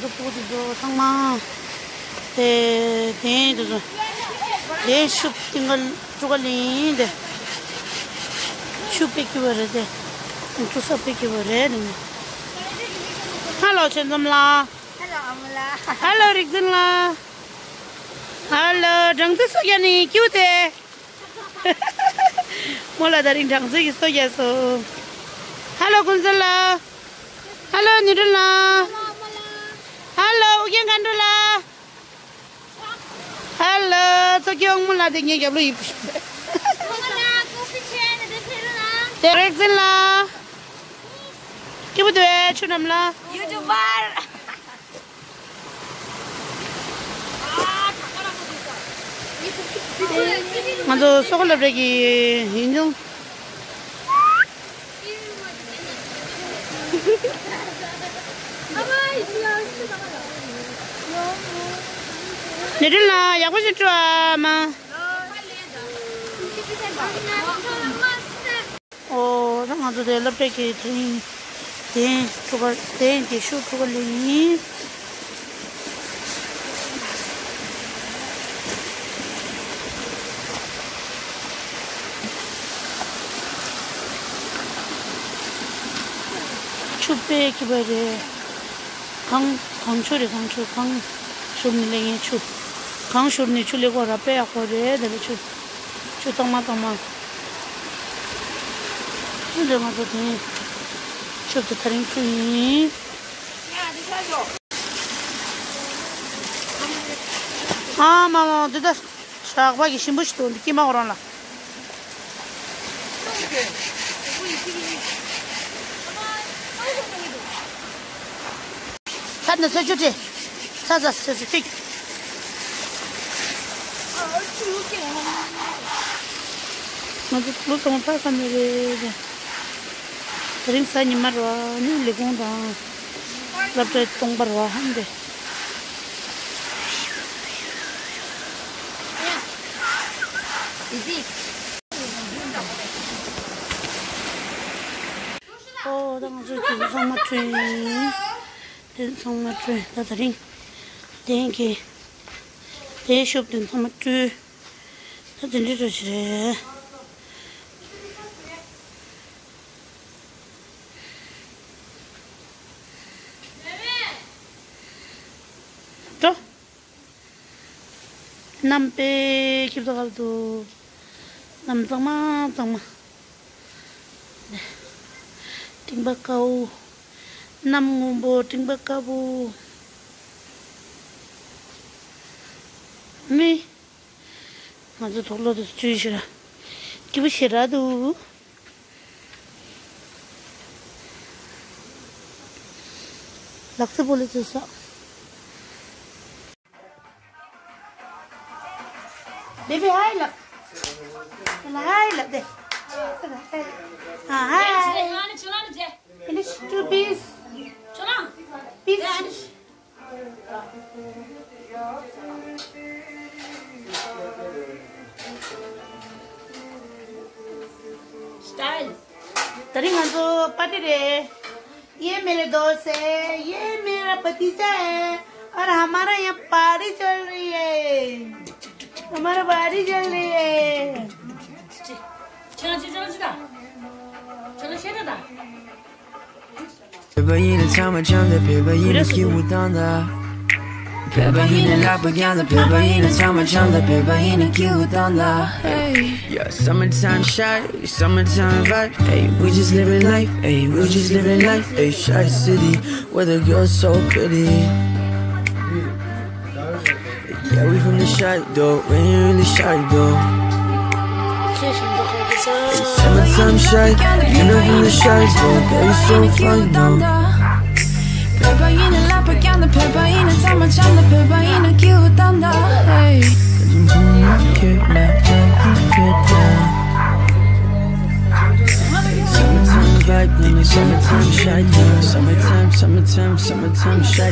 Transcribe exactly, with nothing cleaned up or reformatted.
རུ་ཕུག་དེ་ཚོ་ཚང་མ་དེ་དེ་དེ་ཚོ་དེ་ཤུབ་ཏིང་ག་ཀྲུ་ག་ལིང་དེ་ཤུབ་པེ་ཀི་བ་རེད་དེ་ཀྲུ་ས་པེ་ཀི་བ་རེད་དེ། ཧ་ལོ་ཆེན་ཙམ་ལ། ཧ་ལོ་ཨ་མ་ལ། ཧ་ལོ་རིག་འཛིན་ལ། ཧ་ལོ་སྦྲང་རྩི་སོ་རྒྱག་ནི་ཀིའུ་དེ། མོ་ལ་ད་རིང་སྦྲང་རྩི་གི་སོ་རྒྱག་སོ། ཧ་ལོ་ཀུན་གསལ་ལ། ཧ་ལོ་ནི་སྒྲོན་ལ། ཧ་ལོ་ཨུ་རྒྱན་མཁའ་འགྲོ་ལ། ཧ་ལོ་ཚོ་སྐྱིད་དབང་མོ་ལ་དེ་ངའི་རྒྱབ་ལོ་ཡིབ། དེ་རེག་འཛིན་ལ། སྐྱིད་པོ་དུ་ཆུ་འགྲམ་ལ། ཡུ་ཊུབ་པར། ང་ཚོ་སོག་སློབ་གྲྭ་གི་ཡིན་ཀྱང་། ནེ་ཏྲིན་ལ་ཡག་པོ་ཞིག་སྤྲོ་ཨ་མ། ཨོ་ད་ང་ཚོ་དེ་སློབ་གྲྭ་གི་དེ་རིང་དེ་ཕྲུ་གུ་དེ་དེ་ཤུ་ཕྲུ་གུ་ལེ་ཡིན། ཆུ་དཔེ་གི་བ་རེད། གང་གང་ཆུ་རེད། གང་ཆུ་གང་ཞུར་ནི་ལེ་ཡིན་ཆུ། གང་ཞུར་ནི་ཆུ་ལེ་གོ་ར་དཔེ་ཡག་པོ་རེད་དེ་བས་ཆུ། ཆུ་གཙང་མ་གཙང་མ། ཆུ་འདི་ང་ཚོ་དེ་ཆུ་དེ་ཐ་རིང་ཆུ་ཡིན། ཨ་མ་མ་འདི་ད་ཞག་པ་གི་ཞིམ་པོ་ཞིག་འདུག་འདི་སྐྱེས་མ་འོ་རང་ལ། ཚར་ནས་ཚར་ཆུ་ཏྲེ། ཚར་ཚར་ཚར་ཚར་ཏིག་ང་ཚོ་ལོ་ཚང་མ་ཕར་ཁ་ནས་རེད། དེ་རིང་གཟའ་ཉི་མ་རེད་བ། ནི་ལས་ཁུངས་དང་སློབ་གྲྭའི་སྟོང་པ་རེད་བ་ཧམ་པས། ཨོ་ད་ང་ཚོ་དེ་ཚང་མ་བྲོས་ཡིན། དེ་ཚང་མ་བྲོས་ད་དེ་རིང་། དེང་གི་དེ་ཤོབ་དེ་ཚང་མ་བྲོས། ད་དེ་འདྲའི་བྲོས་ཞིག་རེད། འགྲོ། གནམ་དཔེ་ཁྱིབ་ཏོ་ཁབ་ཏོ། གནམ་གཙང་མ་གཙང་མ། སྤྲིན་པ་དཀར་པོ། གནམ་སྔོན་པོ་སྤྲིན་པ་དཀར་པོ། མི། ང་ཚོ་དོག་ལོ་དུ་བཅུ་ཞེ་ར། སྐྱིད་པོ་ཞེ་ར་འདུག་ལག་རྩེ་པོ་ལི་ཚོ་ས། Baby, hi, look. Hi, look there. Ah, hi. Finish two piece. Piece. Style. དེ་རིང་ང་ཚོ་པར་ཊི་རེད། ये मेरे दोस्त है, ये मेरा भतीजा है, और हमारा यहाँ पार्टी चल रही है। हमारा पार्टी चल रही है। ཕེབས་པ་ཡིན་ན་ཚང་མ་འཆམ་ད། ཕེབས་པ་ཡིན་ན་སྐྱིད་པོ་བཏང་ད། ཕེབས་པ་ཡིན་ན་ལག་པ་བརྐྱངས་ད། ཕེབས་པ་ཡིན་ན་ཚང་མ་འཆམ་ད། ཕེབས་པ་ཡིན་ན་སྐྱིད་པོ་བཏང་ད། Hey. Yeah, summertime shy, summertime vibe. Hey, we just living life. Hey, we just living life. Hey, shy city, where the girls so pretty. Yeah, we from the shy though, we ain't really shy though. Hey, summertime shy, you know from the shy though, girl, you so fine though. ཕེབས་པ་ཡིན་ན་ལག་པ་བརྐྱངས་ད། ཕེབས་པ་ཡིན་ན་ཚང་མ་འཆམ་ད། ཕེབས་པ་ཡིན་ན་སྐྱིད་པོ་བཏང་ད། Hey. Summertime vibe, wanna summertime shy, yeah. Summertime, summertime, summertime shy.